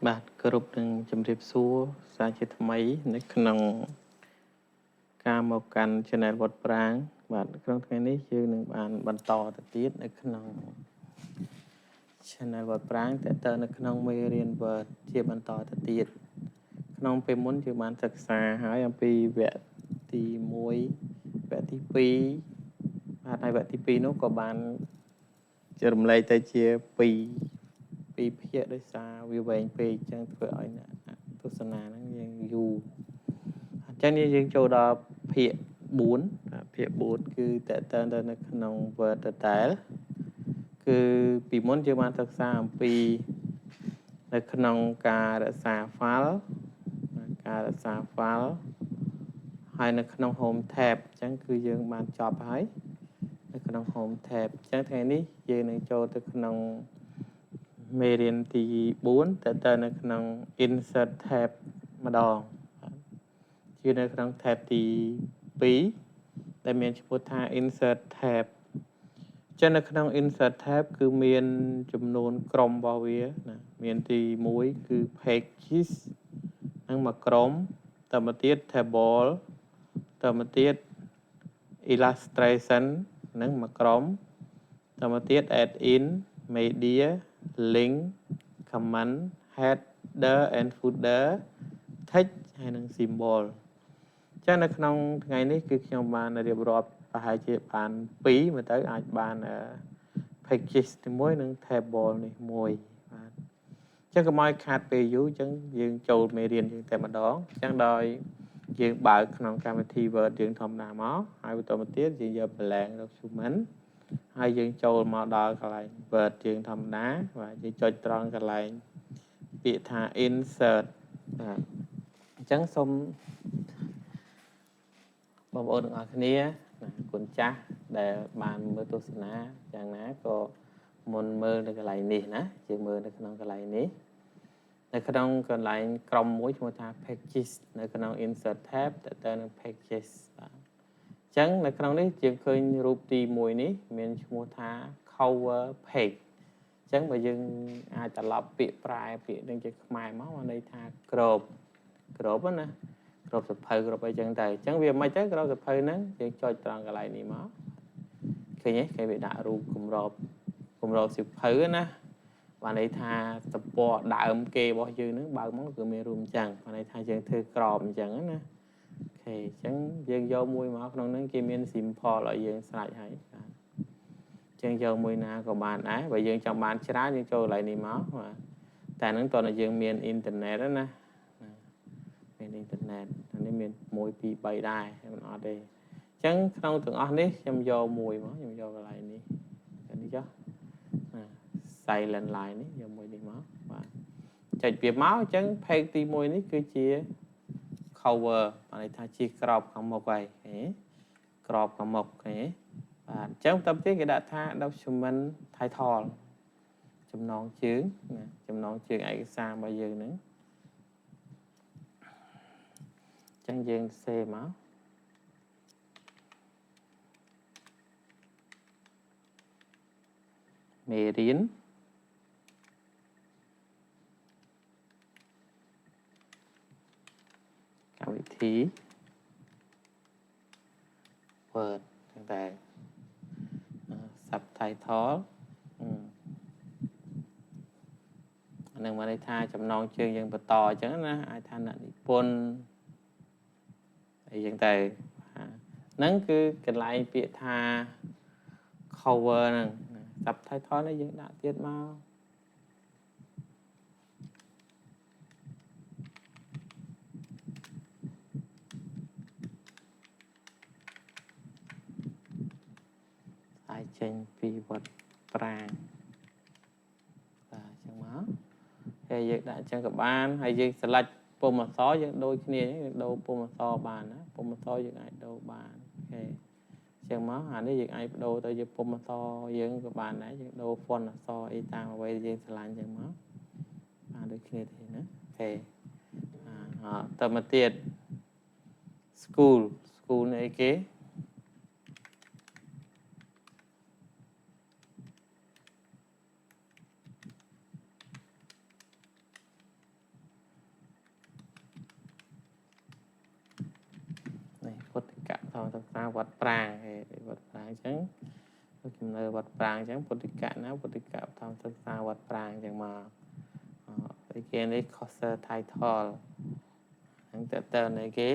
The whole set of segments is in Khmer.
បាទគោរពនឹងជម្រាបសួរសាជាថ្មីនៅក្នុងការមកកាន់ Channel វត្តប្រាងបាទក្នុងថ្ងៃនេះយើងនឹងបានបន្តទៅទៀតនៅក្នុង Channel វត្តប្រាងតើនៅក្នុងមេរៀន Word ជាបន្តទៅទៀតក្នុងពេលមុនយើងបានសិក្សាហើយអំពីវគ្គទី1វគ្គទី2បាទហើយវគ្គទី2នោះក៏បានរំលែកទៅជា2ភាគដោយសារវាវែងពេកអញ្ចឹងធ្វើឲ្យអ្នកទស្សនាហ្នឹងយើងយូរអញ្ចឹងនេះយើងចូលដល់ភាគ4ភាគ4គឺតើតើនៅក្នុង Word ដដែលគឺពីមុនយើងបានសិក្សាអំពីនៅក្នុងការរក្សា file ការរក្សា file ហើយនៅក្នុង home tab អញ្ចឹងគឺយើងបានចប់ហើយនៅក្នុង home tab អញ្ចឹងថ្ងៃនេះយើងនឹងចូលទៅក្នុងមេរៀនទី4តើនៅក្នុង insert tab ម្ដងជានៅក្នុង tab ទី2ដែលមានឈ្មោះថា insert tab ចឹងនៅក្នុង insert tab គឺមានចំនួនក្រុមរបស់វាណាមានទី1គឺ pages និងមួយក្រុមតមកទៀត table តមកទៀត illustration និងមួយក្រុមតមកទៀត add in media link comment header and footer text ហើយនិង symbol ចឹងនៅក្នុងថ្ងៃនេះគឺខ្ញុំបានរៀបរាប់ប្រហែលជាបាន2មើលទៅអាចបាន pages ទី1និង table នេះមួយបាទអញ្ចឹងកុំឲ្យខាតពេលយូរអញ្ចឹងយើងចូលមេរៀនយើងតែម្ដងអញ្ចឹងដោយយើងបើកក្នុងកម្មវិធី Word យើងធម្មតាមកហើយបន្តមកទៀតយើងយក blank document ហើយយើងចូលមកដល់កន្លែង Word យើងធម្មតាបាទយើងចុចត្រង់កន្លែងពាក្យថា insert បាទអញ្ចឹងសូមបងប្អូនទាំងអស់គ្នាណាគុណចាស់ដែលបានមើលទស្សនាយ៉ាងណាក៏មុនមើលនៅកន្លែងនេះណាយើងមើលនៅក្នុងកន្លែងនេះនៅក្នុងកន្លែងក្រុមមួយឈ្មោះថា pages នៅក្នុង insert tab តទៅនឹង pages បាទអញ្ចឹងនៅក្នុងនេះយើងឃើញរូបទី1នេះមានឈ្មោះថា cover page អញ្ចឹងបើយើងអាចត្រឡប់ពាក្យប្រែពាក្យនឹងជាខ្មែរមកមានន័យថាក្របក្របណាក្របសភៅក្របអីចឹងទៅអញ្ចឹងវាមិនទៅក្របសភៅហ្នឹងយើងចុចត្រង់កន្លែងនេះមកឃើញទេគេវាដាក់រូបគម្របសភៅណាបានន័យថាទំព័រដើមគេរបស់យើងហ្នឹងបើកមកគឺមានរូបអញ្ចឹងបានន័យថាយើងធ្វើក្របអញ្ចឹងណាអូខេអញ្ចឹងយើងយកមួយមកក្នុងហ្នឹងគេមាន simple ឲ្យយើងស្រេចហើយបាទអញ្ចឹងយកមួយណាក៏បានដែរបើយើងចង់បានច្រើនយើងចូលកន្លែងនេះមកបាទតែហ្នឹងតើយើងមានអ៊ីនធឺណិតណាមានអ៊ីនធឺណិតនេះមាន1 2 3ដែរមិនអត់ទេអញ្ចឹងក្នុងទាំងអស់នេះខ្ញុំយកមួយមកខ្ញុំយកកន្លែងនេះនេះចុះណា silent line នេះយកមួយនេះមកបាទចុចវាមកអញ្ចឹង page ទី1នេះគឺជា cover បានន័យថាជាក្របខាងមុខហើយឃើញក្របខាងមុខឃើញបាទអញ្ចឹងបន្តទៀតគេដាក់ថា document title ចំណងជើងណាចំណងជើងឯកសាររបស់យើងហ្នឹងចឹងយើងសេមកមេរៀនកម្មវិធី Word ចឹងតែ subtitle អានឹងមកន័យថាចំណងជើងយើងបន្តអញ្ចឹងណាអាចថាអ្នកនិពន្ធអីចឹងទៅហ្នឹងគឺកន្លែងពាក្យថា cover ហ្នឹង subtitle នេះយើងដាក់ទៀតមកហើយចេញពីវត្តប្រាងបាទអញ្ចឹងមកហើយយើងដាក់អញ្ចឹងក៏បានហើយយើង select ពុំអក្សរយើងដូចគ្នាយើងដូរពុំអក្សរបានណាពុំអក្សរយើងអាចដូរបានអូខេអញ្ចឹងមកអានេះយើងអាចបដូរទៅជាពុំអក្សរយើងក៏បានដែរយើងដូរ font អក្សរអីតាមអ្វីដែលយើងស្រឡាញ់អញ្ចឹងមកបានដូចគ្នាទេណាអូខេតមកទៀត school school នេះអីគេ មសិក្សាវត្តប្រាងគេវត្តប្រាងអញ្ចឹងខ្ញុំនៅវត្តប្រាងអញ្ចឹងពុទ្ធិកៈណាពុទ្ធិកៈបឋមសិក្សាវត្តប្រាងអញ្ចឹងមកអីគេនេះ course title ហ្នឹងតើតើនៃគេ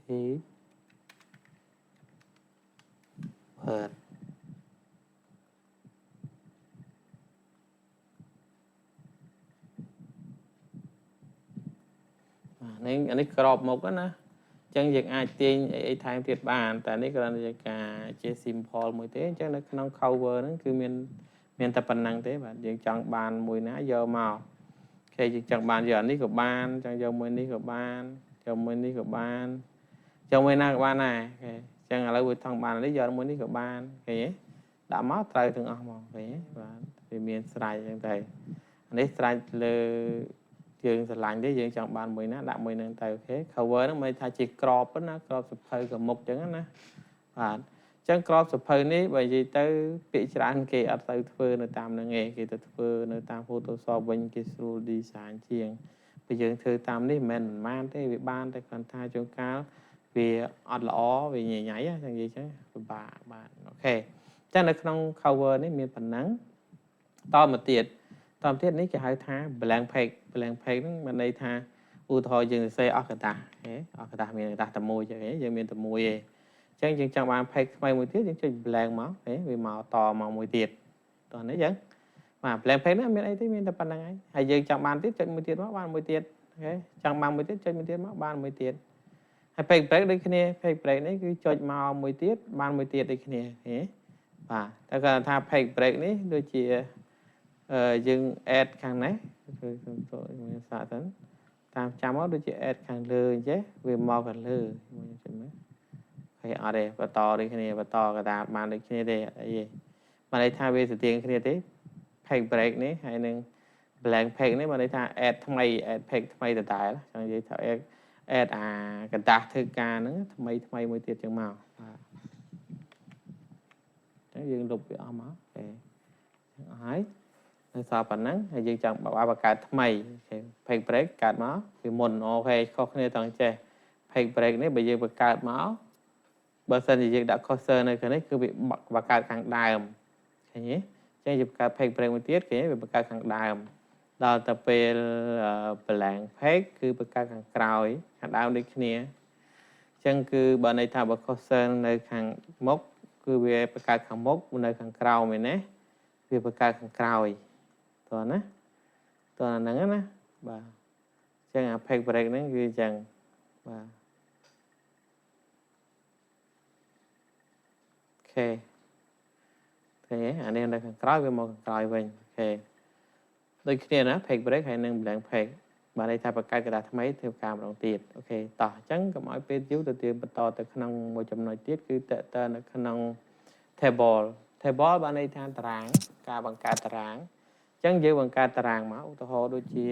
ទីเปิดនេះអានេះក្របមុខណាអញ្ចឹងយើងអាចទាញអីអីថែមទៀតបានតែនេះគ្រាន់តែជាការជា simple មួយទេអញ្ចឹងនៅក្នុង cover ហ្នឹងគឺមានមានតែប៉ុណ្្នឹងទេបាទយើងចង់បានមួយណាយកមកគេយើងចង់បានយកអានេះក៏បានចង់យកមួយនេះក៏បានយកមួយនេះក៏បានចង់មួយណាក៏បានដែរគេអញ្ចឹងឥឡូវវាថងបាននេះយកមួយនេះក៏បានគេដាក់មកត្រូវទាំងអស់មកគេបាទវាមានស្រេចអញ្ចឹងទៅអានេះស្រេចលើយើងស្រឡាញ់ទេយើងចង់បានមួយណាដាក់មួយហ្នឹងទៅអូខេ cover ហ្នឹងមិនថាជាក្របណាក្របសភៅក៏មុខអញ្ចឹងណាបាទអញ្ចឹងក្របសភៅនេះបើនិយាយទៅពាក្យច្រើនគេអត់ទៅធ្វើនៅតាមហ្នឹងឯងគេទៅធ្វើនៅតាម Photoshop វិញគេស្រួល design ជាងពេលយើងធ្វើតាមនេះមិនមែនមិនបានទេវាបានតែគ្រាន់ថាជួនកាលវាអត់ល្អវាញញ៉ៃចឹងនិយាយចឹងពិបាកបាទអូខេអញ្ចឹងនៅក្នុង cover នេះមានប៉ុណ្ណឹងតមកទៀតតទៅទៀតនេះគេហៅថា blank page blank page ហ្នឹងមានន័យថាឧទាហរណ៍យើងសរសេរអស់ក្រដាសអស់ក្រដាសមានក្រដាសតែមួយចឹងយើងមានតែមួយឯងអញ្ចឹងយើងចង់បាន page ថ្មីមួយទៀតយើងចុច blank មកវាមកតមកមួយទៀតតោះនេះចឹងបាទ blank page ហ្នឹងមានអីទេមានតែប៉ុណ្្នឹងហើយហើយយើងចង់បានទៀតចុចមួយទៀតមកបានមួយទៀតអូខេចង់បានមួយទៀតចុចមួយទៀតមកបានមួយទៀតហើយ page break ដូចគ្នា page break នេះគឺចុចមកមួយទៀតបានមួយទៀតដូចគ្នាហ៎បាទតែគាត់ថា page break នេះដូចជាយើង add ខាងនេះគឺខ្ញុំចូលមានសាកសិនតាមចាំមកដូចជា add ខាងលើអញ្ចេះវាមកខាងលើខ្ញុំចុចមើលហើយអត់ទេបន្តដូចគ្នាបន្តកតាបានដូចគ្នាទេអីទេបានន័យថាវាស្ទៀងគ្នាទេ page break នេះហើយនឹង blank page នេះបានន័យថា add ថ្មី add page ថ្មីដដែលចង់និយាយថា add អាកដាស់ធ្វើការហ្នឹងថ្មីថ្មីមួយទៀតចឹងមកបាទអញ្ចឹងយើងលុបវាអស់មកអូខេអស់ហើយនៅសល់ប៉ុណ្ណឹងហើយយើងចង់បង្កើតថ្មី page break កើតមកពីមុនអូខេខុសគ្នាតង់ចេះ page break នេះបើយើងបង្កើតមកបើសិនជាយើងដាក់ cursor នៅខាងនេះគឺវាបង្កើតខាងដើមឃើញទេអញ្ចឹងយើងបង្កើត page break មួយទៀតគេវាបង្កើតខាងដើមដល់ទៅពេល blank page គឺបង្កើតខាងក្រោយខាងដើមដូចគ្នាអញ្ចឹងគឺបើន័យថាបើ cursor នៅខាងមុខគឺវាបង្កើតខាងមុខនៅខាងក្រោមឯណាវាបង្កើតខាងក្រោយតោះណាតោះហ្នឹងណាបាទអញ្ចឹងអា page break ហ្នឹងគឺអញ្ចឹងបាទអូខេឃើញទេអានេះនៅខាងក្រោយវាមកខាងក្រោយវិញអូខេដូចគ្នាណា page break ហើយនិង blank page បាទន័យថាបង្កើតក្រដាសថ្មីធ្វើការម្ដងទៀតអូខេតោះអញ្ចឹងកុំឲ្យពេលយូរទៅទៀតបន្តទៅក្នុងមួយចំណុចទៀតគឺតើនៅក្នុង table table បានន័យថាតារាងការបង្កើតតារាងអញ្ចឹងយើងបង្កើតតារាងមកឧទាហរណ៍ដូចជា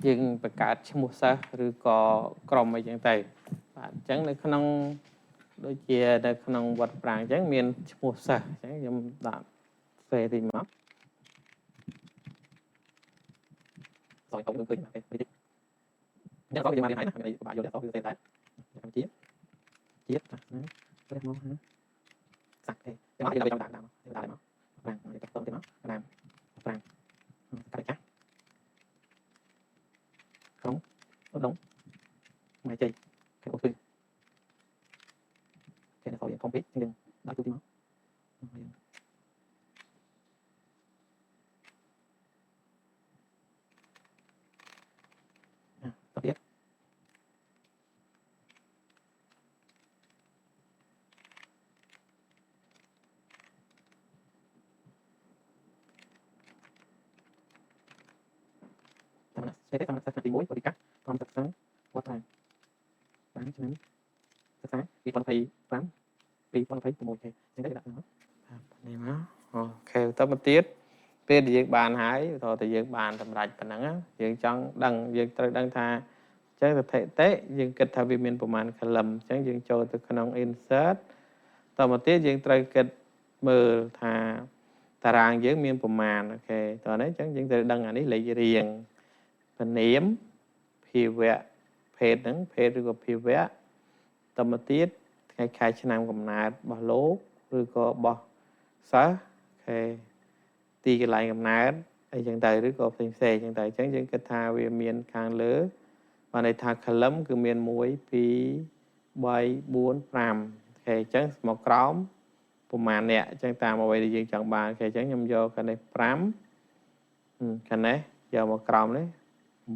យើងបង្កើតឈ្មោះសិស្សឬក៏ក្រុមអីចឹងទៅបាទអញ្ចឹងនៅក្នុងដូចជានៅក្នុងវត្តប្រាងអញ្ចឹងមានឈ្មោះសិស្សអញ្ចឹងខ្ញុំដាក់សេតិចមកសយទៅឃើញបាទតិចអញ្ចឹងក៏យើងបានរៀនហើយណាមានអីបាក់យល់តែសគឺសេតែកម្ពុជាជាតិសាសនាព្រះមហាសក្តិចាំមកយើងដាក់តាមតាមមកប្រាំងទៅទៅមកប្រាំងប្រាំងកាត់ចាស់ក្រុងឧដុង្គម៉ែជ័យខេអូស៊ឺគេនៅសយើងធំពេកយើងដាក់ទូទីមកយើងទៅទៀតទេតាមសិក្សាទី1បរិកាក្រុមសិក្សាវត្តប្រាំបានឆ្នាំសិក្សា2025 2026ទេអញ្ចឹងទៅដាក់មកបាទនេះមកអូខេបន្តមកទៀតពេលដែលយើងបានហើយឧទាហរណ៍តែយើងបានសម្រេចប៉ុណ្ណឹងយើងចង់ដឹងយើងត្រូវដឹងថាអញ្ចឹងស្ថិតិយើងគិតថាវាមានប្រមាណ column អញ្ចឹងយើងចូលទៅក្នុង insert តមកទៀតយើងត្រូវគិតមើលថា តារាងយើងមានប្រមាណ OK តោះនេះអញ្ចឹងយើងត្រូវដឹងអានេះលេខរៀងពនាមភាវៈភេទហ្នឹងភេទឬក៏ភាវៈតមកទៀតថ្ងៃខែឆ្នាំកំណើតរបស់លោកឬក៏របស់សិស្ស OK ទីកន្លែងកំណើតអីចឹងទៅឬក៏ផ្សេងផ្សេងចឹងទៅអញ្ចឹងយើងគិតថាវាមានខាងលើបានន័យថា column គឺមាន1 2 3 4 5 OK អញ្ចឹងមកក្រោមប្រហែលអ្នកអញ្ចឹងតាមអ្វីដែលយើងចង់បាន OK អញ្ចឹងខ្ញុំយកខាងនេះ5ខាងនេះយកមកក្រោមនេះ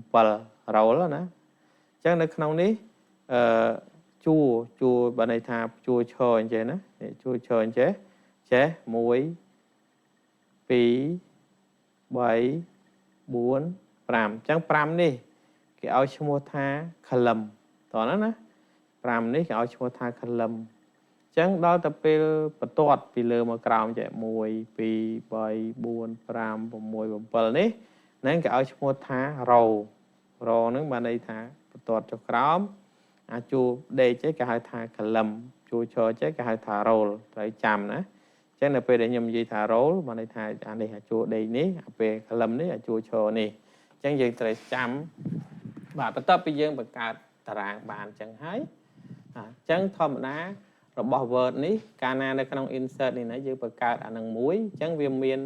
7 row ណាអញ្ចឹងនៅក្នុងនេះអឺជួរជួរបើន័យថាជួរឈរអញ្ចឹងណាជួរឈរអញ្ចេះចេះ1 2 3 4 5អញ្ចឹង5នេះគេឲ្យឈ្មោះថា column តោះណាណា5នេះគេឲ្យឈ្មោះថា column អញ្ចឹងដល់ទៅពេលបន្ទាត់ពីលើមកក្រោមចេះ1 2 3 4 5 6 7នេះហ្នឹងគេឲ្យឈ្មោះថា row row ហ្នឹងបានន័យថាបន្ទាត់ចុះក្រោមអាជួរដេកចេះគេហៅថា column ជួរឈរចេះគេហៅថា row ត្រូវចាំណាអញ្ចឹងនៅពេលដែលខ្ញុំនិយាយថា row បានន័យថាអានេះអាជួរដេកនេះអាពេល column នេះអាជួរឈរនេះអញ្ចឹងយើងត្រូវចាំបាទបន្ទាប់ពីយើងបង្កើតតារាងបានអញ្ចឹងហើយអញ្ចឹងធម្មតារបស់ Word នេះកាលណានៅក្នុង insert នេះណាយើងបង្កើតអានឹងមួយអញ្ចឹងវាមាន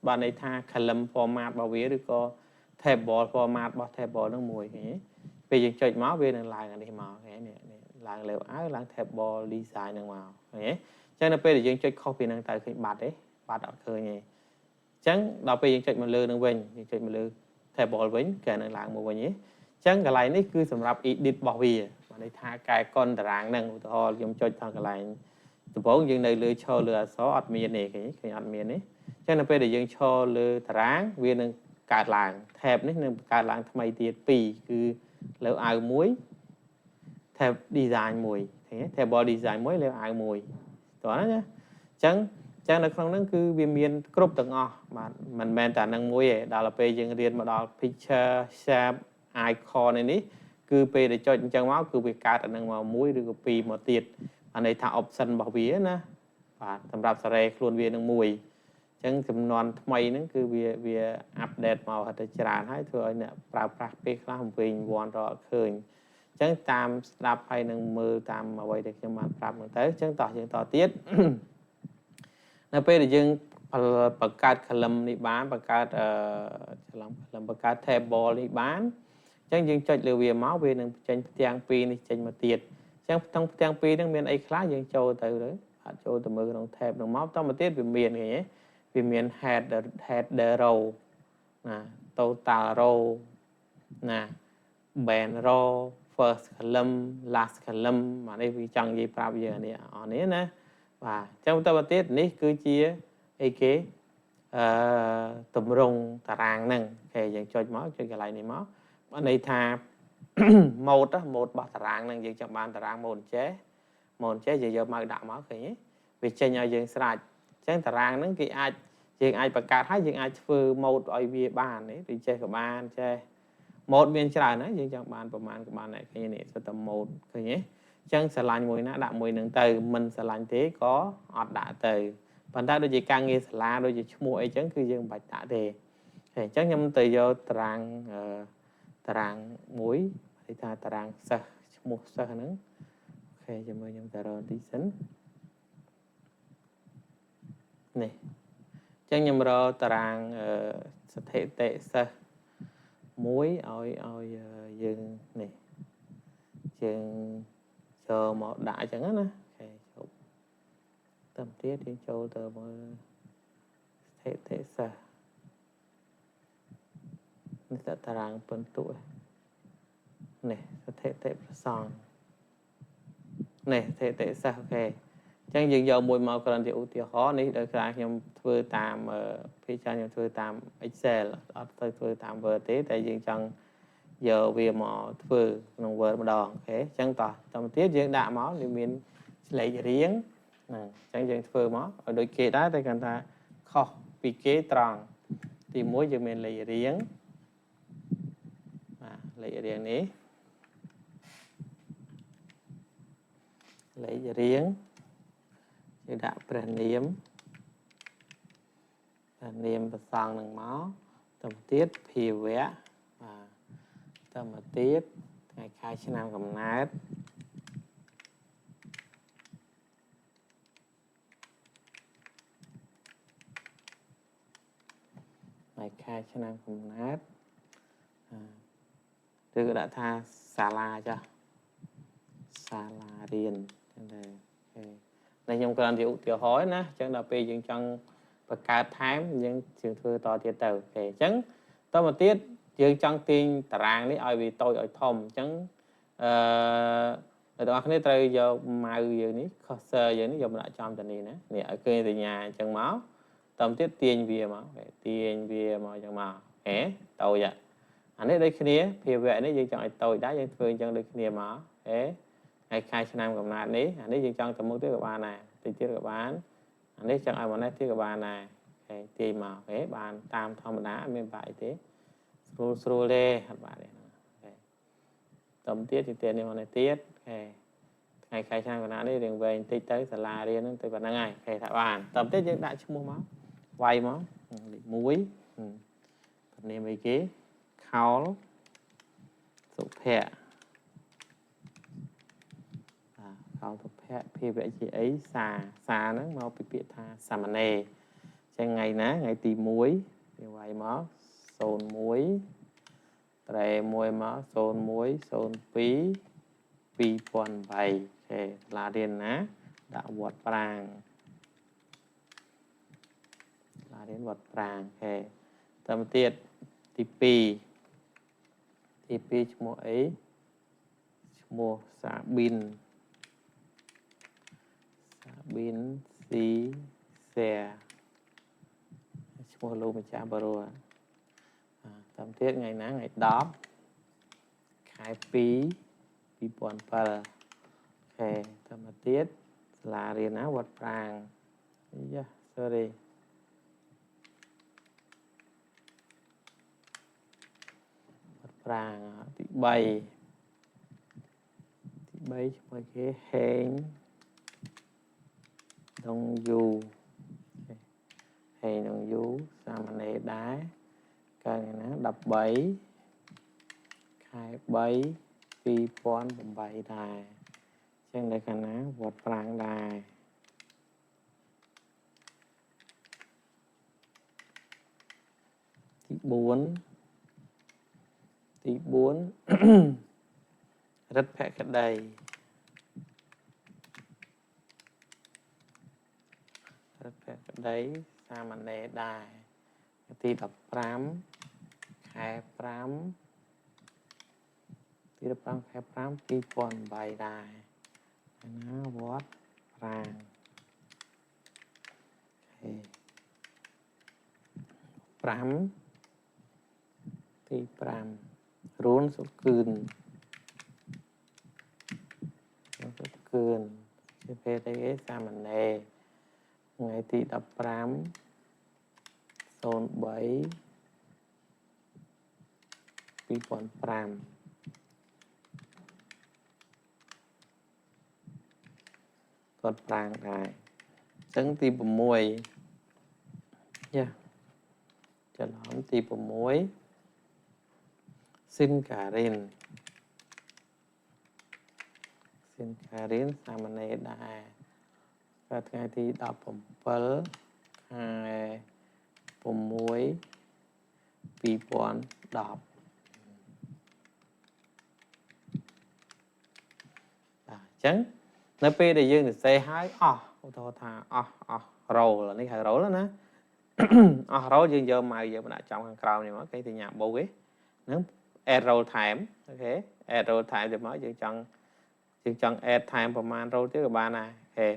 បានន័យថា column format របស់វាឬក៏ table format របស់ table នឹងមួយឃើញទេពេលយើងចុចមកវានឹងឡើងអានេះមកឃើញនេះឡើងលើអាវឡើង table design នឹងមកឃើញទេអញ្ចឹងនៅពេលដែលយើងចុចខុសពីនឹងទៅឃើញបាត់ទេបាត់អត់ឃើញទេអញ្ចឹងដល់ពេលយើងចុចមកលើនឹងវិញយើងចុចមកលើ table វិញគេនឹងឡើងមកវិញទេអញ្ចឹងកន្លែងនេះគឺសម្រាប់ edit របស់វាបានន័យថាកែកុនតារាងហ្នឹងឧទាហរណ៍ខ្ញុំចុចថងកន្លែងដំបូងយើងនៅលើឈរលើអក្សរអត់មានទេឃើញឃើញអត់មានទេអញ្ចឹងនៅពេលដែលយើងឈរលើតារាងវានឹងកើតឡើង tab នេះនឹងកើតឡើងថ្មីទៀត2គឺលើអាវមួយ tab design មួយឃើញទេ table design មួយលើអាវមួយតោះណាអញ្ចឹងចឹងនៅក្នុងហ្នឹងគឺវាមានគ្រប់ទាំងអស់បាទមិនមែនតែនឹងមួយទេដល់ពេលយើងរៀនមកដល់ picture shape icon នេះគឺពេលដែលចុចអញ្ចឹងមកគឺវាកើតអានឹងមកមួយឬក៏ពីរមកទៀតអាន័យថា option របស់វាណាបាទសម្រាប់សារ៉េខ្លួនវានឹងមួយអញ្ចឹងចំនួនថ្មីហ្នឹងគឺវាវា update មកហត់ទៅច្រើនហើយធ្វើឲ្យអ្នកប្រើប្រាស់ពេលខ្លះវិញវ័នរកឃើញអញ្ចឹងតាមស្ដាប់ហើយនឹងមើលតាមអ្វីដែលខ្ញុំបានប្រាប់ហ្នឹងទៅអញ្ចឹងតោះយើងតទៀតនៅពេលដែលយើងបង្កើត column នេះបានបង្កើតអឺច្រឡំ column បង្កើត table នេះបានអញ្ចឹងយើងចុចលើវាមកវានឹងចេញផ្ទាំងពីរនេះចេញមកទៀតអញ្ចឹងក្នុងផ្ទាំងពីរហ្នឹងមានអីខ្លះយើងចូលទៅទៅបាទចូលទៅមើលក្នុង tab ហ្នឹងមកតមកទៀតវាមានឃើញទេវាមាន header row ណា total row ណា band row first column last column បាទនេះវាចង់និយាយប្រាប់យើងនេះអស់នេះណាបាទអញ្ចឹងបន្តមកទៀតនេះគឺជាអីគេអឺតម្រងតារាងហ្នឹង OK យើងចុចមកចុចកន្លែងនេះមកបានន័យថា mode mode របស់តារាងហ្នឹងយើងចង់បានតារាង mode ចេះ mode ចេះយើងយកមកដាក់មកឃើញទេវាចេញឲ្យយើងស្រេចអញ្ចឹងតារាងហ្នឹងគេអាចយើងអាចបង្កើតហើយយើងអាចធ្វើ mode ឲ្យវាបាននេះដូចចេះក៏បានចេះ mode មានច្រើនណាយើងចង់បានប្រមាណក៏បានដែរឃើញនេះសុទ្ធតែ mode ឃើញទេអញ្ចឹងស្រឡាញ់មួយណាដាក់មួយនឹងទៅមិនស្រឡាញ់ទេក៏អត់ដាក់ទៅប៉ុន្តែដូចជាការងារសាលាដូចជាឈ្មោះអីចឹងគឺយើងមិនបាច់ដាក់ទេអញ្ចឹងខ្ញុំទៅយកតារាងតារាងមួយគេថាតារាងសិស្សឈ្មោះសិស្សហ្នឹង OK ជាមួយខ្ញុំទៅរកទីសិននេះអញ្ចឹងខ្ញុំរកតារាងស្ថិតិសិស្សមួយឲ្យឲ្យយើងនេះយើងចូលមកដាក់អញ្ចឹងណា OK ជប់តាមទៀតយើងចូលទៅមើលស្ថិតិសិស្សនេះតារាងពិន្ទុនេះស្ថិតិប្រសង់នេះស្ថិតិសិស្ស OK អញ្ចឹងយើងយកមួយមកគ្រាន់ជាឧទាហរណ៍នេះដោយសារខ្ញុំធ្វើតាមភាគច្រើនខ្ញុំធ្វើតាម Excel អត់ទៅធ្វើតាម Word ទេតែយើងចង់យកវាមកធ្វើក្នុង Word ម្ដង OK អញ្ចឹងតោះតទៅទៀតយើងដាក់មកវាមានលេខរៀងហ្នឹងអញ្ចឹងយើងធ្វើមកឲ្យដូចគេដែរតែគាត់ថាខុសពីគេត្រង់ទី1យើងមានលេខរៀងបាទលេខរៀងនេះលេខរៀងយើងដាក់ព្រះនាម នាមប្រសងនឹងមកទៅទៀតភាវៈបាទទៅមកទៀតថ្ងៃខែឆ្នាំកំណើតថ្ងៃខែឆ្នាំកំណើតឬក៏ដាក់ថាសាលាចាស់សាលារៀនចឹងទៅនេះខ្ញុំគ្រាន់ជាឧទាហរណ៍ណាអញ្ចឹងដល់ពេលយើងចង់បង្កើតថែមយើងជឿធ្វើតទៀតទៅអូខេអញ្ចឹងតមកទៀតយើងចង់ទាញតារាងនេះឲ្យវាតូចឲ្យធំអញ្ចឹងអឺអ្នកទាំងអស់គ្នាត្រូវយកម៉ៅយើងនេះ cursor យើងនេះយកមកដាក់ចំទៅនេះណានេះឲ្យឃើញសញ្ញាអញ្ចឹងមកតមកទៀតទាញវាមកទាញវាមកអញ្ចឹងមកហេតូចអានេះដូចគ្នាភាវៈនេះយើងចង់ឲ្យតូចដែរយើងធ្វើអញ្ចឹងដូចគ្នាមកហេថ្ងៃខែឆ្នាំកំណើតនេះអានេះយើងចង់ទៅមុខទៀតក៏បានដែរតិចទៀតក៏បានអានេះចង់ឲ្យមកនេះទៀតក៏បានដែរហេទាញមកហេបានតាមធម្មតាអត់មានបាក់អីទេស្រួលស្រួលទេអត់បាក់ទេហេតំទៀតទីនេះមកនេះទៀតហេថ្ងៃខែឆ្នាំកំណើតនេះរៀងវែងតិចទៅសាលារៀនហ្នឹងទៅប៉ុណ្្នឹងហើយហេថាបានតំទៀតយើងដាក់ឈ្មោះមកវាយមកលេខ1ពនាមអីគេខោលសុភ័ក្រខោលសុភ័ក្រភាវៈជាអីសាសាហ្នឹងមកពីពាក្យថាសាមណេរអញ្ចឹងថ្ងៃណាថ្ងៃទី1វាវាយមក01ត្រែ1មក01 02 2008អូខេសាលារៀនណាដាក់វត្តប្រាងសាលារៀនវត្តប្រាងអូខេតទៅទៀតទី2ទី2ឈ្មោះអីឈ្មោះសាប៊ីនសាប៊ីនស៊ីសែឈ្មោះលោកម្ចាស់បរោះតាមទៀតថ្ងៃណាថ្ងៃ10ខែ2 2007អូខេតាមទៀតសាលារៀនណាវត្តប្រាងអាយ៉ា sorry វត្តប្រាងទី3ទី3ឈ្មោះគេហេងដងយូហេងដងយូសាមណេរដែរកើតថ្ងៃណា13ខែ3 2008ដែរអញ្ចឹងនៅខាងណាវត្តប្រាងដែរទី4ទី4រិទ្ធភក្តីរិទ្ធភក្តីសាមណេរដែរទី15ខែ5ទី15ខែ5 2008ដែរណាវត្តប្រាងហេ5ទី5រួនសុគឿនសុគឿនជាភេទអីគេសាមណេរថ្ងៃទី15 03 2005គាត់ប្រាងដែរអញ្ចឹងទី6យ៉ាច្រឡំទី6ស៊ីនការិនស៊ីនការិនសាមណេរដែរកើតថ្ងៃទី17ខែ6 2010បាទអញ្ចឹងនៅពេលដែលយើងសរសេរហើយអស់ឧទាហរណ៍ថាអស់អស់ roll នេះហៅ roll ណាអស់ roll យើងយកម៉ៅយើងដាក់ចំខាងក្រោមនេះមកគេសញ្ញាបូកឯហ្នឹង add roll ថែមអូខេ add roll ថែមទៅមកយើងចង់ add ថែមប្រមាណ roll ទៀតក៏បានដែរអូខេ1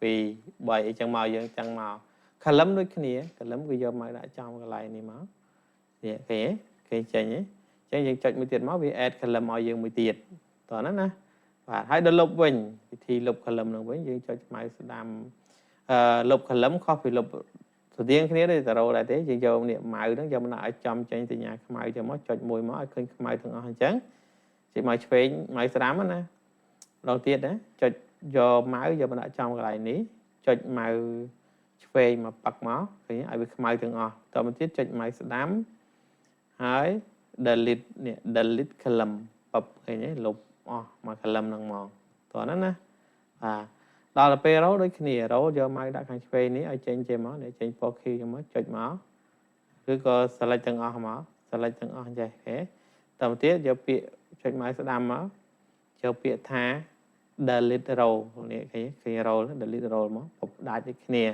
2 3អីចឹងមកយើងចឹងមក column ដូចគ្នា column គឺយកមកដាក់ចំកន្លែងនេះមកនេះឃើញទេគេចេញទេអញ្ចឹងយើងចុចមួយទៀតមកវា add column ឲ្យយើងមួយទៀតតោះណាណាបាទហើយដល់លុបវិញវិធីលុប column នឹងវិញយើងចុចម៉ៅស្ដាំលុប column ខុសពីលុបស្តៀងគ្នាដូចតារ៉ូដែរទេយើងយកនេះម៉ៅហ្នឹងយកមកដាក់ឲ្យចំចេញសញ្ញាខ្មៅចឹងមកចុចមួយមកឲ្យឃើញខ្មៅទាំងអស់អញ្ចឹងចុចមកឆ្វេងម៉ៅស្ដាំណាម្ដងទៀតណាចុចយកម៉ៅយកមកដាក់ចំកន្លែងនេះចុចម៉ៅ ឆ្វេងមកប៉ាក់មកឃើញឲ្យវាខ្មៅទាំងអស់តមកទៀតចុច mouse ស្ដាំហើយ delete នេះ delete column បឃើញទេលុបអស់មក column ហ្នឹងមកតោះណាណាបាទដល់ទៅពេល row ដូចគ្នា row យក mouse ដាក់ខាងឆ្វេងនេះឲ្យចេញចេញមកនេះចេញពណ៌ខៀវចឹងមកចុចមកឬក៏ select ទាំងអស់មក select ទាំងអស់ចេះគេតទៅទៀតយកពាក្យចុច mouse ស្ដាំមកយកពាក្យថា delete row នេះឃើញឃើញ row delete row មកពដាច់ដូចគ្នា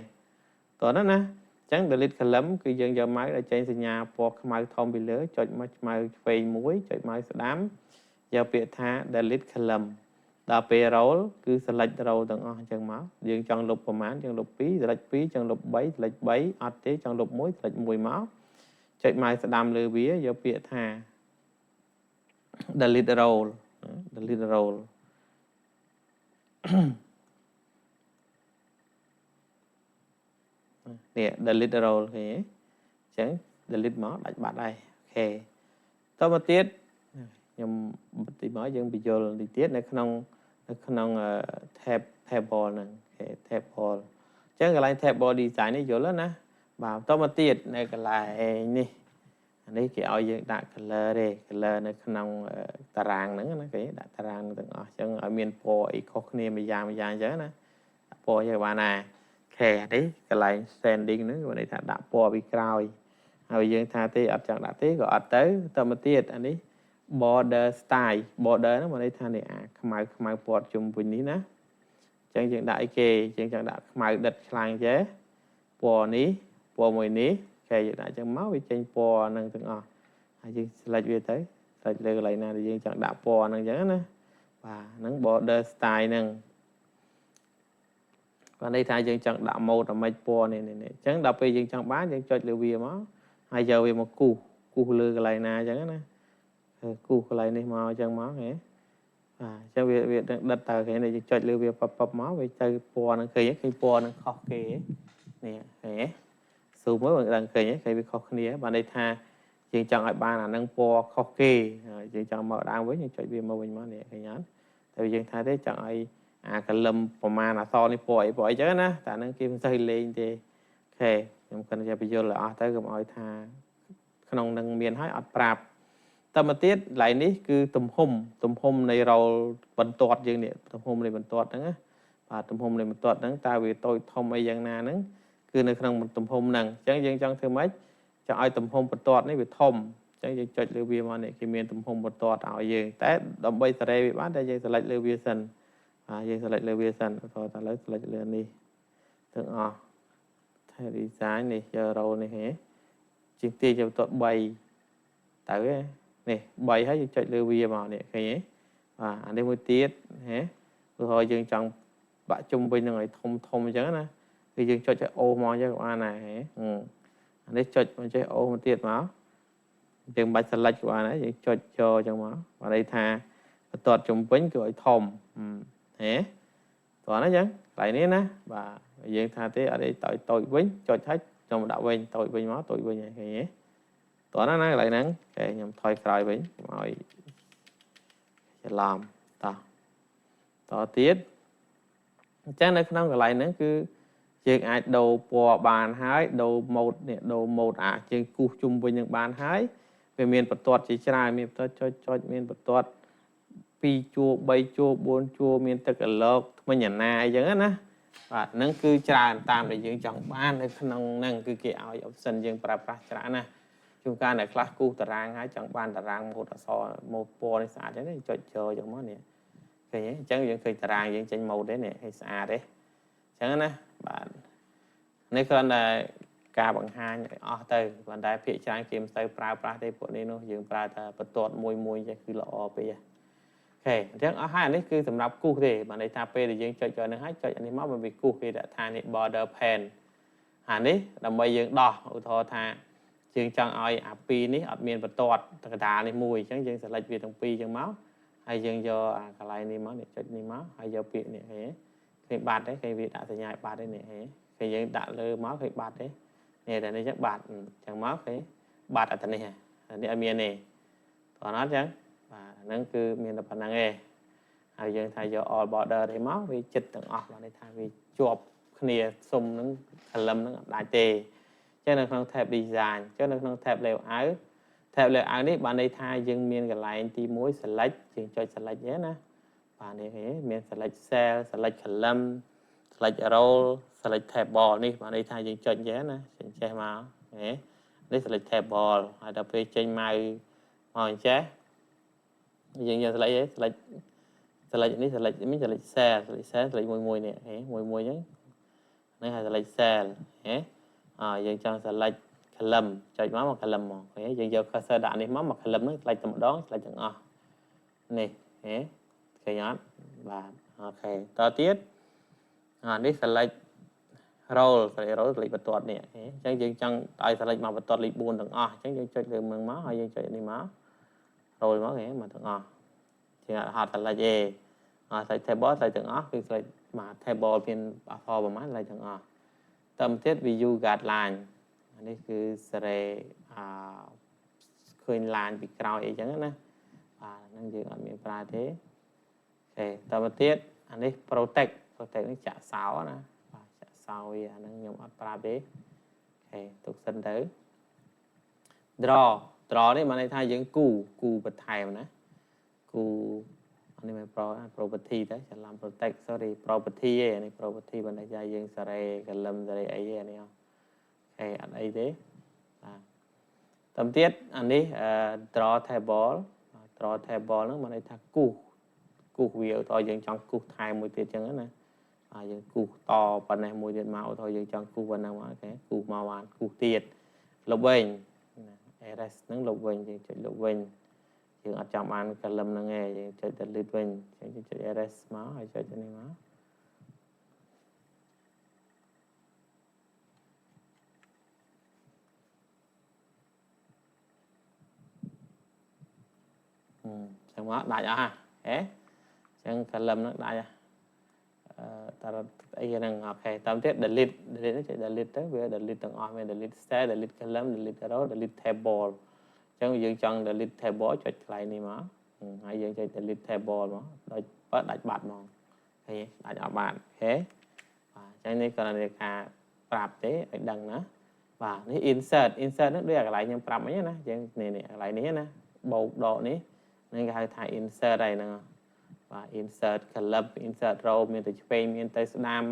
តោះណាណាអញ្ចឹង delete column គឺយើងយក mouse ដែលចេញសញ្ញាពណ៌ខ្មៅធំពីលើចុចមកខ្មៅឆ្វេងមួយចុច mouse ស្ដាំយកពាក្យថា delete column ដល់ពេល row គឺ select row ទាំងអស់អញ្ចឹងមកយើងចង់លុបប្រមាណយើងលុប2 select 2ចង់លុប3 select 3អត់ទេចង់លុប1 select 1មកចុច mouse ស្ដាំលើវាយកពាក្យថា delete row delete row នេះ delete row ឃើញទេអញ្ចឹង delete មកដាច់បាត់ហើយអូខេតមកទៀតខ្ញុំបន្តិចមកយើងបញ្យល់តិចទៀតនៅក្នុង tab table ហ្នឹង table អញ្ចឹងកន្លែង table design នេះយល់ណាបាទតមកទៀតនៅកន្លែងនេះអានេះគេឲ្យយើងដាក់ color ទេ color នៅក្នុងតារាងហ្នឹងណាគេដាក់តារាងទាំងអស់អញ្ចឹងឲ្យមានពណ៌អីខុសគ្នាមួយយ៉ាងមួយយ៉ាងអញ្ចឹងណាដាក់ពណ៌យ៉ាងបានណាខេនេះកន្លែង standing ហ្នឹងគេន័យថាដាក់ពណ៌ពីក្រោយហើយយើងថាទេអត់ចង់ដាក់ទេក៏អត់ទៅតមកទៀតអានេះ border style border ហ្នឹងមកន័យថានេះអាខ្មៅខ្មៅពណ៌ជុំវិញនេះណាអញ្ចឹងយើងដាក់អីគេយើងចង់ដាក់ខ្មៅដិតខ្លាំងចេះពណ៌នេះពណ៌មួយនេះគេយើងដាក់អញ្ចឹងមកវាចេញពណ៌ហ្នឹងទាំងអស់ហើយយើង select វាទៅ select លើកន្លែងណាដែលយើងចង់ដាក់ពណ៌ហ្នឹងអញ្ចឹងណាបាទហ្នឹង border style ហ្នឹងបាទន័យថាយើងចង់ដាក់ម៉ូដអាម៉េចពណ៌នេះនេះអញ្ចឹងដល់ពេលយើងចង់បានយើងចុចលើវាមកហើយយកវាមកគូសគូសលើកន្លែងណាអញ្ចឹងណាគូសកន្លែងនេះមកអញ្ចឹងមកហ៎បាទអញ្ចឹងវាវាដិតទៅគេនេះយើងចុចលើវាប៉បមកវាទៅពណ៌ហ្នឹងឃើញឃើញពណ៌ហ្នឹងខុសគេនេះឃើញទេស៊ូមមើលមិនដឹងឃើញទេឃើញវាខុសគ្នាបាទន័យថាយើងចង់ឲ្យបានអាហ្នឹងពណ៌ខុសគេយើងចង់មកដើមវិញយើងចុចវាមកវិញមកនេះឃើញអត់តែយើងថាទេចង់ឲ្យអាកលឹមប្រមាណអសនេះពណ៌អីពណ៌អីចឹងណាតែអាហ្នឹងគេមិនសូវលេងទេអូខេខ្ញុំគិតថាបញ្យល់ឲ្យអស់ទៅកុំឲ្យថាក្នុងនឹងមានហើយអត់ប្រាប់តមកទៀតកន្លែងនេះគឺទំហំនៃរោលបន្ទាត់យើងនេះទំហំនៃបន្ទាត់ហ្នឹងណាបាទទំហំនៃបន្ទាត់ហ្នឹងតើវាតូចធំអីយ៉ាងណាហ្នឹងគឺនៅក្នុងទំហំហ្នឹងអញ្ចឹងយើងចង់ធ្វើម៉េចចង់ឲ្យទំហំបន្ទាត់នេះវាធំអញ្ចឹងយើងចុចលើវាមកនេះគេមានទំហំបន្ទាត់ឲ្យយើងតែដើម្បីសេរីវាបានតែយើង select លើវាសិនបាទយើង select លើវាសិនឧទាហរណ៍តែឥឡូវ select លើនេះទាំងអស់តែ design នេះយករោនេះហេជាងទាញបន្ទាត់3ទៅហេនេះ3ហើយយើងចុចលើវាមកនេះឃើញទេបាទអានេះមួយទៀតហេឧទាហរណ៍យើងចង់បាក់ជុំវិញនឹងឲ្យធំធំអញ្ចឹងណាគឺយើងចុចឲ្យអូសមកអញ្ចឹងក៏បានដែរហេអានេះចុចមកចេះអូសមកទៀតមកយើងមិនបាច់ select ក៏បានដែរយើងចុចចូលអញ្ចឹងមកបាទន័យថាបន្ទាត់ជុំវិញគឺឲ្យធំហេតោះណាអញ្ចឹងកន្លែងនេះណាបាទយើងថាទេអត់ទេតូចតូចវិញចុចហើយខ្ញុំដាក់វិញតូចវិញមកតូចវិញហើយឃើញទេតោះណាណាកន្លែងហ្នឹងគេខ្ញុំថយក្រោយវិញកុំឲ្យច្រឡំតោះតទៀតអញ្ចឹងនៅក្នុងកន្លែងហ្នឹងគឺយើងអាចដូរពណ៌បានហើយដូរម៉ូដនេះដូរម៉ូដអាជើងគូសជុំវិញនឹងបានហើយវាមានបន្ទាត់ជាច្រើនមានបន្ទាត់ចុចចុចមានបន្ទាត់2ជួរ3ជួរ4ជួរមានទឹកកឡកថ្មិញអាណាអីចឹងណាបាទហ្នឹងគឺច្រើនតាមដែលយើងចង់បាននៅក្នុងហ្នឹងគឺគេឲ្យ option យើងប្រើប្រាស់ច្រើនណាជួនកាលអ្នកខ្លះគូសតារាងហើយចង់បានតារាងម៉ូដអក្សរម៉ូដពណ៌នេះស្អាតចឹងចុចចូលចឹងមកនេះឃើញទេអញ្ចឹងយើងឃើញតារាងយើងចេញម៉ូដទេនេះឃើញស្អាតទេអញ្ចឹងណាបាទនេះគ្រាន់តែការបង្ហាញឲ្យអស់ទៅប៉ុន្តែភាគច្រើនគេមិនសូវប្រើប្រាស់ទេពួកនេះនោះយើងប្រើតែបន្ទាត់មួយមួយចេះគឺល្អពេកអូខេអញ្ចឹងអស់ហើយអានេះគឺសម្រាប់គូសទេបាទន័យថាពេលដែលយើងចុចចូលនឹងហើយចុចអានេះមកវាគូសគេដាក់ថានេះ border pane អានេះដើម្បីយើងដោះឧទាហរណ៍ថាយើងចង់ឲ្យអាពីរនេះអត់មានបន្ទាត់កណ្ដាលនេះមួយអញ្ចឹងយើង select វាទាំងពីរអញ្ចឹងមកហើយយើងយកអាកន្លែងនេះមកនេះចុចនេះមកហើយយកពាក្យនេះឃើញឃើញបាត់ទេឃើញវាដាក់សញ្ញាបាត់ទេនេះឃើញឃើញយើងដាក់លើមកឃើញបាត់ទេនេះតែនេះចឹងបាត់អញ្ចឹងមកឃើញបាត់អានេះអានេះអត់មានទេតោះអត់ចឹងបាទហ្នឹងគឺមានតែប៉ុណ្្នឹងឯងហើយយើងថាយក all border ទេមកវាចិត្តទាំងអស់បាទន័យថាវាជាប់ គ្នាសុំនឹង column នឹងអត់ដាច់ទេអញ្ចឹងនៅក្នុង tab design អញ្ចឹងនៅក្នុង tab layout tab layout នេះបានន័យថាយើងមានកន្លែងទី1 select យើងចុច select ទេណាបាទនេះមាន select cell select column select row select table នេះបានន័យថាយើងចុចចេះណាចេញចេះមកនេះ select table ហើយដល់ពេលចេញម៉ៅមកអញ្ចេះយើងយក select ទេ select select នេះ select នេះ select cell select cell select មួយមួយនេះមួយមួយអញ្ចឹងនេះហៅ select cell ហេអយើងចង់ select column ចុចមកមក column មកឃើញយើងយក cursor ដាក់នេះមកមក column ហ្នឹង select តែម្ដង select ទាំងអស់នេះហេឃើញអត់បាទអូខេតទៀតអានេះ select row select row select បន្ទាត់នេះអញ្ចឹងយើងចង់ឲ្យ select មកបន្ទាត់លេខ4ទាំងអស់អញ្ចឹងយើងចុចលើមើងមកហើយយើងចុចនេះមក row មកគេមកទាំងអស់ជាងអត់ហត់ select ទេអត់ select table select ទាំងអស់គឺ select បាទ table មានអក្សរប្រហែល select ទាំងអស់តទៅទៀត view guideline នេះគឺសេរីអឃើញឡានពីក្រោយអីចឹងណាបាទហ្នឹងយើងអត់មានប្រើទេអូខេតទៅទៀតអានេះ protect protect នេះចាក់សោណាបាទចាក់សោវាអាហ្នឹងខ្ញុំអត់ប្រាប់ទេអូខេទុកសិនទៅ draw draw នេះបានន័យថាយើងគូគូបន្ថែមណាគូអានេះមិន property ទៅច្រឡំ protect sorry property ឯនេះ property បានន័យថាយើងសេរី column សេរីអីទេអានេះអូខេអត់អីទេបាទតាមទៀតអានេះ draw table draw table ហ្នឹងបានន័យថាគូសគូសវាឧទាហរណ៍យើងចង់គូសថែមមួយទៀតចឹងណាបាទយើងគូសតប៉ុណ្ណេះមួយទៀតមកឧទាហរណ៍យើងចង់គូសប៉ុណ្ណឹងមកអូខេគូសមកបានគូសទៀតលុបវិញ erase ហ្នឹងលុបវិញយើងចុចលុបវិញយើងអត់ចង់បាន column ហ្នឹងទេយើងចុច delete វិញអញ្ចឹងយើងចុច erase មកហើយចុចនេះមកចឹងមកដាច់អស់ហ៎ហេចឹង column ហ្នឹងដាច់អឺតើអីហ្នឹងអូខេតាមទៀត delete delete នេះចុច delete ទៅវា delete ទាំងអស់មាន delete cell delete column delete row delete table ចឹងយើងចង់ delete table ចុចកន្លែងនេះមកហើយយើងចុច delete table មកដូចបើដាច់បាត់មកឃើញដាច់អត់បានអូខេបាទចឹងនេះគ្រាន់តែការប្រាប់ទេឲ្យដឹងណាបាទនេះ insert insert ហ្នឹងដូចកន្លែងខ្ញុំប្រាប់មិញណាយើងនេះនេះកន្លែងនេះណាបូកដកនេះហ្នឹងគេហៅថា insert ហើយហ្នឹងបាទ insert column insert row មានទៅឆ្វេងមានទៅស្ដាំ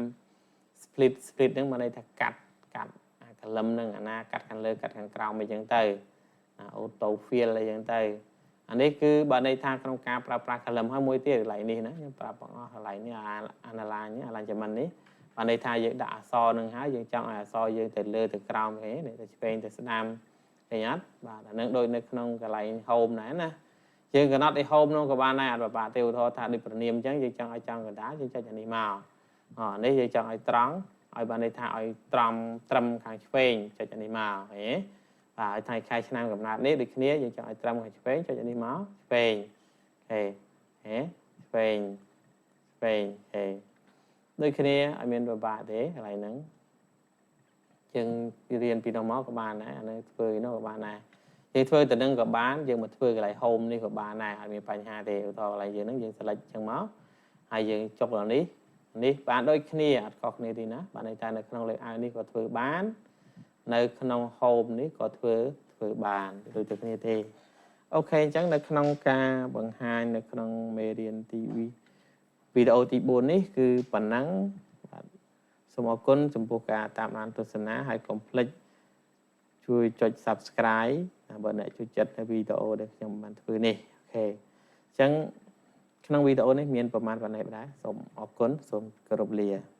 split split ហ្នឹងមានន័យថាកាត់កាត់អា column ហ្នឹងអាណាកាត់ខាងលើកាត់ខាងក្រោមអីចឹងទៅ auto fill អីចឹងទៅអានេះគឺបើន័យថាក្នុងការប្រើប្រាស់ column ហើយមួយទៀតកន្លែងនេះណាខ្ញុំប្រាប់បងអស់កន្លែងនេះ analyze នេះ alignment នេះបើន័យថាយើងដាក់អក្សរនឹងហើយយើងចង់ឲ្យអក្សរយើងទៅលើទៅក្រោមគេនេះទៅឆ្វេងទៅស្ដាំឃើញអត់បាទអានឹងដូចនៅក្នុងកន្លែង home ដែរណាយើងកំណត់ឲ្យ home នោះក៏បានដែរអត់ពិបាកទេឧទាហរណ៍ថាដូចប្រនាមអញ្ចឹងយើងចង់ឲ្យចំកណ្ដាលយើងចុចអានេះមកអនេះយើងចង់ឲ្យត្រង់ឲ្យបានន័យថាឲ្យត្រង់ត្រឹមខាងឆ្វេងចុចអានេះមកហេបាទឲ្យថ្ងៃខែឆ្នាំកំណត់នេះដូចគ្នាយើងចង់ឲ្យត្រឹមខាងឆ្វេងចុចអានេះមកឆ្វេងហេហេឆ្វេងឆ្វេងហេដូចគ្នាឲ្យមានពិបាកទេកន្លែងហ្នឹងយើងរៀនពីនោះមកក៏បានដែរអានឹងធ្វើនោះក៏បានដែរយើងធ្វើទៅនឹងក៏បានយើងមកធ្វើកន្លែង home នេះក៏បានដែរអត់មានបញ្ហាទេឧទាហរណ៍កន្លែងយើងហ្នឹងយើង select ចឹងមកហើយយើងចុកដល់នេះនេះបានដូចគ្នាអត់ខុសគ្នាទេណាបានន័យថានៅក្នុង layout នេះក៏ធ្វើបាននៅក្នុង home នេះក៏ធ្វើធ្វើបានដូចតែគ្នាទេអូខេអញ្ចឹងនៅក្នុងការបង្ហាញនៅក្នុងមេរៀនទីវីដេអូទី4នេះគឺប៉ុណ្ណឹងបាទសូមអរគុណចំពោះការតាមដានទស្សនាហើយកុំភ្លេចជួយចុច Subscribe បើអ្នកចូលចិត្តនៅវីដេអូដែលខ្ញុំបានធ្វើនេះអូខេអញ្ចឹងក្នុងវីដេអូនេះមានប្រមាណប៉ុណ្ណេះដែរសូមអរគុណសូមគោរពលា។